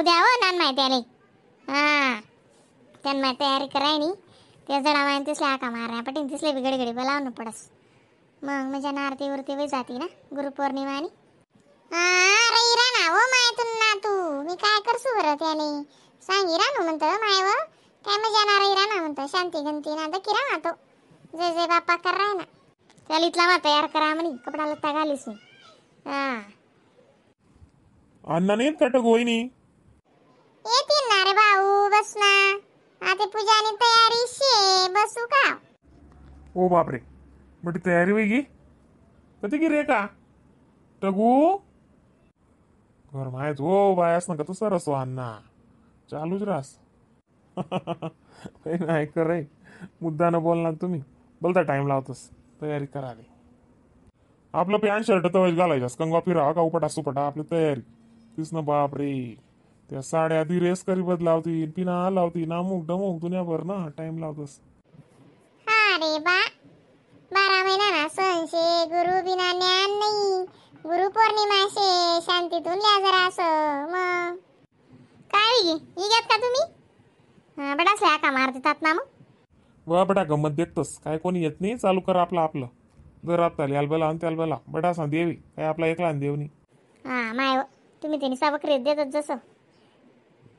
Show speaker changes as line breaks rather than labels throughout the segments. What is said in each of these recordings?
येऊ द्या हो नान माहिती आले. हां त्यांना तयारी कराय नी त्या जडावा तिसले आका मारण्या पटीन तिसले बी घडी घडी बोलावणं पडस. मग म्हणजे ना आरती उरती वे जाती ना गुरुपौर्णिमा आणि रही राणा हो माय तू ना तू मी काय करसू बरं त्याने सांगी राणू म्हणतं माय व काय मजा ना रही राणा म्हणतं शांती गंती ना दकी राणा तो जय जय बाप्पा कर राय ना त्याला इथला मा तयार करा म्हणे कपडा लत्ता घालीस मी. हा
अण्णा नाही का टगू वहिनी?
येतील ना रे भाऊ बस ना आता पूजा आणि तयारी शे बसू का?
ओ बापरे मोठी तयारी होई कधी की रे का टगू घर माहित हो बायास नका तू सरस हो अण्णा चालूच रास. काही नाही कर रे मुद्दा न बोलणार तुम्ही बोलता टाइम लावतोस तयारी करावी. आपलं पॅन्ट शर्ट तवच घालायचं कंगवा फिरावा का उपटा सुपटा आपली तयारी तीच ना. बाप रे त्या साड्या आधी रेस करी बदलावती पिना लावती ना मुक डमुक दुनियाभर ना टाइम लावतोस.
हा रे बा 12 महिना ना सण शे गुरु बिना ज्ञान नाही गुरुपौर्णिमा शे शांतीतून लिहा जरा असं मग काय ही घेत का तुम्ही? हा बडाच का मारतात ना मग
वा बडा गंमत देखतोस काय कोणी येत नाही चालू कर आपलं आपलं जर आता याला बोला आणि त्याला बोला बडा सांग देवी काय आपला एकला देव नाही.
हा माय तुम्ही त्यांनी सावकरीत देतात जसं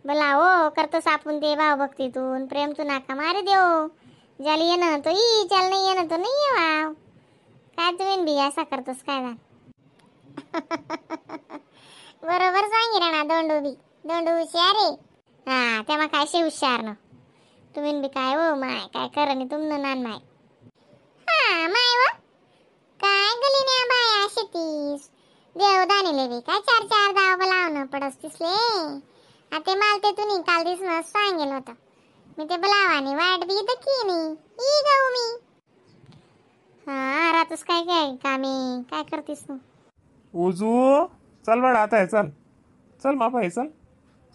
बोला हो करतोस आपण ते भाव भक्तीतून प्रेम तू नाका मारे देव ज्याला येणं तो ई ज्याला नाही येणं तो नाही येवा काय तुम्ही बी असा करतोस काय झालं? बरोबर सांगितलं ना दोंडू बी दोंडू हुशार आहे. हा तेव्हा काय शे हुशार ना तुम्ही बी काय हो माय काय कर नाही तुम नान माय. हा माय व काय गली बाया शेतीस देव दानेले बी काय चार चार दाव लावणं पडस तिसले. आता माल ते तुम्ही काल दिसणं सांगेल होतं मी ते बोलावानी वाट बी दखी नाही ई गाऊ मी. हा रातच काय काय कामे काय करतीस तू?
ओजू चल बाळा आता आहे चल चल मापा आहे चल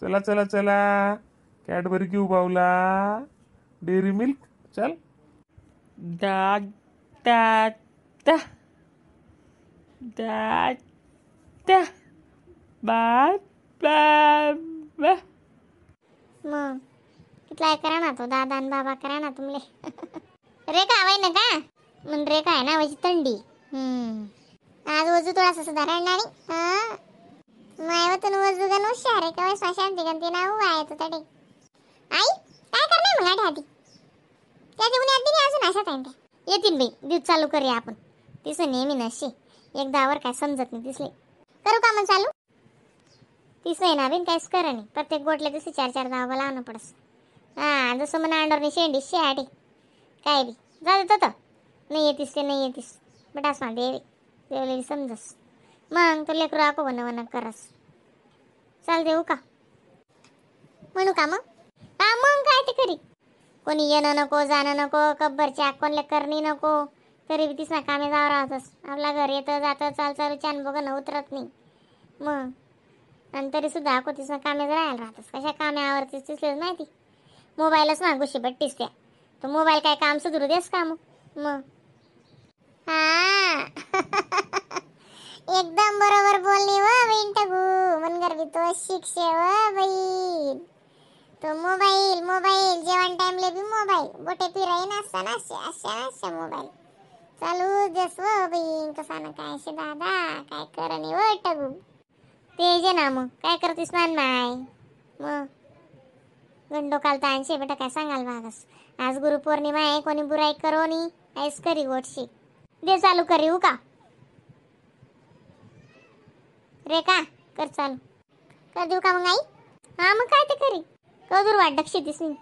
चला चला चला कॅडबरी घेऊ बाऊला डेअरी मिल्क चल.
दा दा दा दा दा बा बा बा.
मग कितला करा ना तो दादा आणि बाबा करा ना तुमले. रेखा हवाय ना का म्हण रेखा आहे ना वजी थंडी. आज वजू थोडासा सुधारण नाही. हा मायवतून वजू गण हुशार आहे का वैसा शांती गंती ना उभा आहे तो तडे. आई काय करणार मग आठी आधी त्या उन्हात बी नाही अजून अशा टाइम त्या येतील बाई दूध चालू करूया आपण तिसं नेहमी नशे एकदा वर काय समजत नाही दिसले करू का मग चालू तिसं आहे ना बिन काहीच कर नाही प्रत्येक गोटले दिसले चार चार धावा लावणं पडस. हा जसं म्हणा अंडरनी शेंडी शे काय बी जाऊ देत नाही येतीस ते नाही येतीस बटास ना देवे देवले समजस मग तो लेकरू आको बनवणं करस चाल देऊ का म्हणू का मग? हा मग काय ते खरी कोणी येणं नको जाणं नको कब्बरच्या कोणले करणी नको तरी बी तिसना कामे जावं राहतस आपला घर येतं जातं चाल चालू छान बघणं उतरत नाही मग आणि तरी सुद्धा आको तिसना कामे राहायला राहतस कशा कामे आवडतीस तिसलेच माहिती मोबाईलच ना गुशी बट्टीस त्या तो मोबाईल काय काम सुधरू देस का मग मग? हा एकदम बरोबर बोलली व बहीण टगू मनगर बी तो शिक्षे व बहीण तो मोबाईल मोबाईल जेवण टाइमले बी मोबाईल बोटे पिराई नासता नाशे अशा अशा मोबाईल चालू जस व बहीण कसा ना काय शे दादा काय करणे व टगू ते जे ना मग काय करतीस ना माय मग गंडो काल तानशे बेटा काय सांगाल मागस आज गुरुपौर्णिमा आहे कोणी बुराई करो नी ऐस करी गोटशी दे चालू करी का रे का कर चालू कर देऊ का मग आई? हा मग काय ते करी कदूर वाट शेतीस नाही.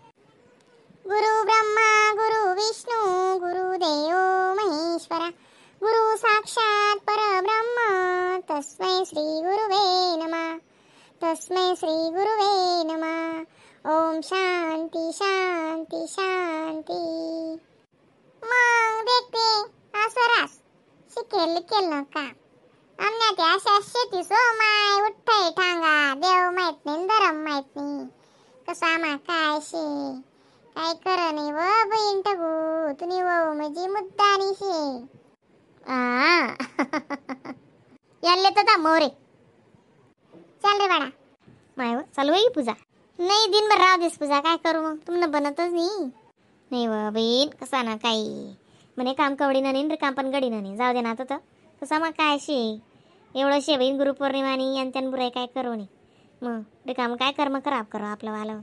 गुरु ब्रह्मा गुरु विष्णू गुरु देव महेश्वरा गुरु साक्षात परब्रह्म तस्मै श्री गुरुवे नमः तस्मै श्री गुरुवे नमः. ओम शांती शांती शांती. मग देखते असं रास शिकेल केलं का आमच्या त्या अशा शेतीस हो माय उठ्ठय ठांगा देव माहित नाही धरम माहित नाही कसा मा काय शे काय कर नाही व बहीण टगू तुम्ही व म्हणजे मुद्दा शे. आ याले तर मोरे चल रे बाळा. माय चालू आहे पूजा. नाही दिनभर राहू देस पूजा, काय करू मग, तुमनं बनतच नाही. नाही व बहीण कसा ना काही म्हणे काम कवडीनं नाही रे, काम पण गडीनं नाही, जाऊ दे ना आता. तर कसा मग काय शे एवढं शे बहीण गुरुपौर्णिमा नाही आणि त्यानं बुराई काय करू नाही, मग रिकाम काय कर्म खराब करू आपलं वालं,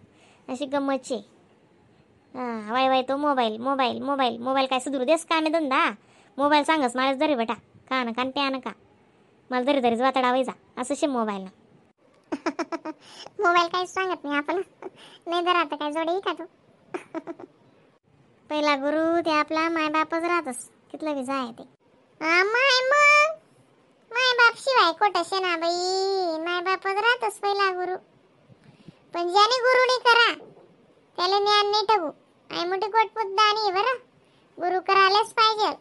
अशी गंमत शे. हां वाय वाय तो mobile mobile mobile mobile काय सुधरू देस का मी धंदा, मोबाईल सांगस मला जरी बेटा का ना का प्या ना का मला जरी तरीच वातडा जा असं शे मोबाईल ना. मोबाईल काहीच सांगत नाही आपण, नाही तर आता काय जोडे का तू. पहिला गुरु ते आपला मायबापच राहतस, कितलं बी जाय ते माय, मग मायबाप शिवाय कोट शे ना बाई, मायबापच राहतस पहिला गुरु. पण ज्याने गुरु नाही करा त्याला ज्ञान नाही ठगू, आई मोठी गोटपुद्दा नाही बरं, गुरु करायलाच पाहिजे.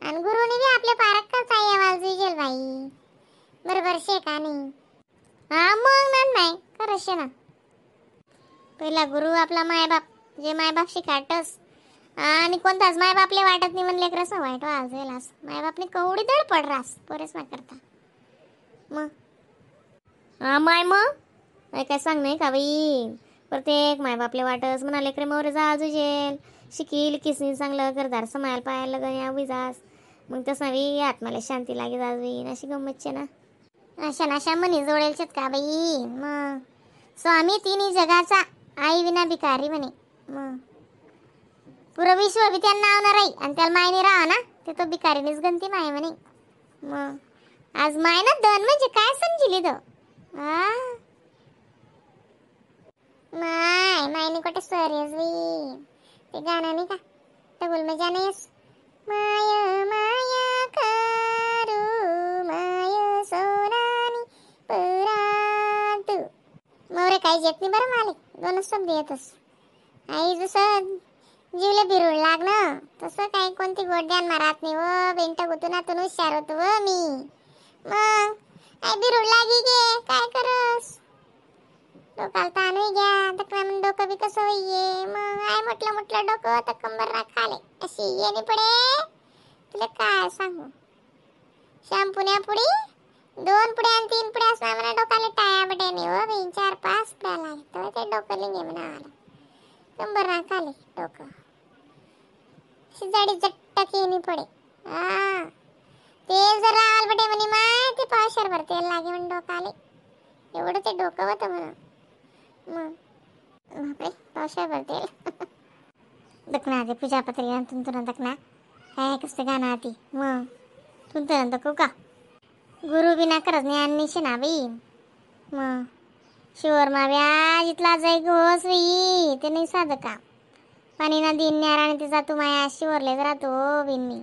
आणि गुरुने बी आपल्या पारख करता यावाल जुजेल बाई, बरोबर शे का नाही. हा मग ना नाही खरं शे ना, पहिला गुरु आपला मायबाप, जे मायबाप शिकाटस आणि कोणताच मायबापले वाटत नाही म्हणले कसं वाईट वाजेल असं, मायबापने कवडी धडपड रास पोरेस ना करता मग. हा माय मग काय सांग नाही का बाई, प्रत्येक मायबापले वाटस म्हणा लेकरे मोरे जा जुजेल शिकील किसनी चांगलं घरदार समायला पाहायला लगन या जास, मग तसं बी आत्माला शांती लागे जाज बाई, अशी गंमतचे ना. अशा नाशा म्हणी जोडेल शेत का बाई. मग स्वामी तिन्ही जगाचा आई विना भिकारी म्हणे, मग पुरं विश्व बी त्यांना आवणार आई आणि त्याला मायने राहा ना ते तो भिकारीनेच गणती माय म्हणे. मग आज माय ना धन म्हणजे काय समजिली तो हा माय मायने कुठे सरियस बाई, ते गाणं नाही का टगुल मजा नाहीस, माय माया करू माय सोनानी परातू. मोरे काही येत नाही बरं माले, दोनच शब्द येतस. आई जसं जीवला बिरूळ लागणं तसं काही कोणती गोड ध्यान मारत नाही व बेंट गुतून आतून हुशार होतो व मी. मग आई बिरूळ लागी गे काय करस, डोकाला ताणू घ्या तकरा म्हणून डोकं बी कसं होईये. मग आई म्हटलं म्हटलं डोकं तर कंबर राखाले अशी येणे पडे, तुला काय सांगू. शॅम्पून्या पुडी 2 पुड्या आणि 3 पुड्या असणार म्हणा डोकाला टाया बटे नाही हो बाई, 4-5 पुड्या लागतो ते डोकं लिंगे म्हणा आला कंबर राखाले डोकं अशी जाडी चट्टक येणे पडे. हा तेल जर राहाल बटे म्हणे माय ते पावशरभर तेल लागे म्हणे डोकाले, एवढं ते डोकं होतं म्हणा. मग बापरे पावशरभर तेल. दखना ते पूजापत्री तुमचं दखना काय कसं गाणं आती मग तुमचं दखू का गुरु बिना करत ज्ञान निशे ना बाई. मग शिवर मा व्याज इथला जाई घोस बाई ते नाही साधं काम, पाणी ना दिन न्यारा आणि ते जातो माया शिवरलेच राहतो बिन मी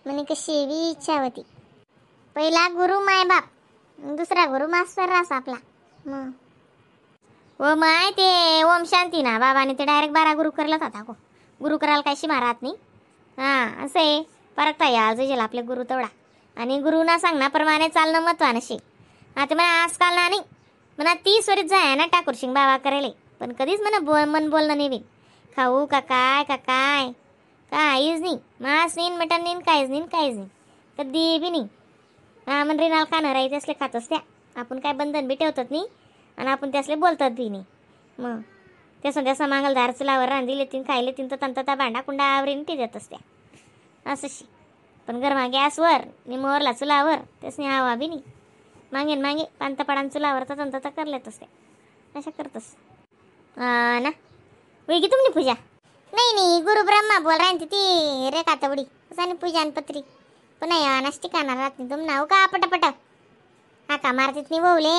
म्हणे कशी बी इच्छा होती. पहिला गुरु मायबाप, दुसरा गुरु मास्तर रास आपला. मग हो माय ते ओम शांती ना बाबाने ते डायरेक्ट 12 गुरु करलाच होता गो, गुरु करायला काही शिमा राहत नाही. हां असं आहे परखता या जुजेल आपले गुरु तेवढा, आणि गुरु ना सांग ना प्रमाणे चालणं महत्वानं शे. आता म्हणा आजकाल ना नाही म्हणा 30 वरीत जाय ना ठाकूरसिंग बाबा करेले, पण कधीच म्हणा मन बोलणं नाही बी खाऊ का काय का काय काहीच नाही, मांस नाही मटण नाही काहीच नाही काहीच नाही कधी बी नाही. हा मन रिनाल खाणं राही त्यासले खातच त्या, आपण काय बंधन बी ठेवतात नाही आणि आपण त्यासले बोलतात बी नाही. मग त्यासं त्यासं मांगलदार चुलावर रांधिले तीन खायले तीन तर तंतता भांडा कुंडा आवरीन ती देत असत्या असं. पण गरमा गॅसवर निमोरला चुलावर त्यासनी हवा बी नाही, मागे मागे पांतपाडान चुलावर तर तंतता करलेत असते अशा करतस ना. वेगी तुमनी पूजा नाही नाही गुरु ब्रह्मा बोल राहते ती रेखा तवडी आणि पूजा आणि पत्री पुन्हा या नाष्टी काना राहत नाही तुम नाव का पटापट हा का मारतीत नाही बोवले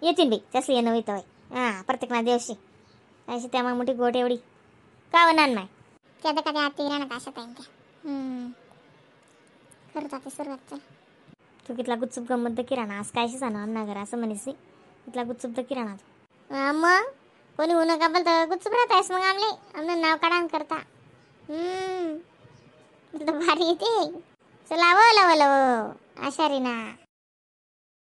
येतील बाई तसली येणं होतं हां प्रत्येक ना दिवशी अशी त्या मग मोठी गोट एवढी का होणार नाही ते आता कधी आती राहणार अशा टाईम त्या खरं जाते सुरुवात. चल तू कितला गुपचूप गंमत किराणा आज काय जाणार आमना घर असं म्हणीस नाही, कितला गुपचूप तर किराणा तू मग कोणी होऊ नका बोलतं गुपचूप राहत आहेस मग आमले आमनं नाव काढा करता भारी येते. चला वो लव लव आशारी ना.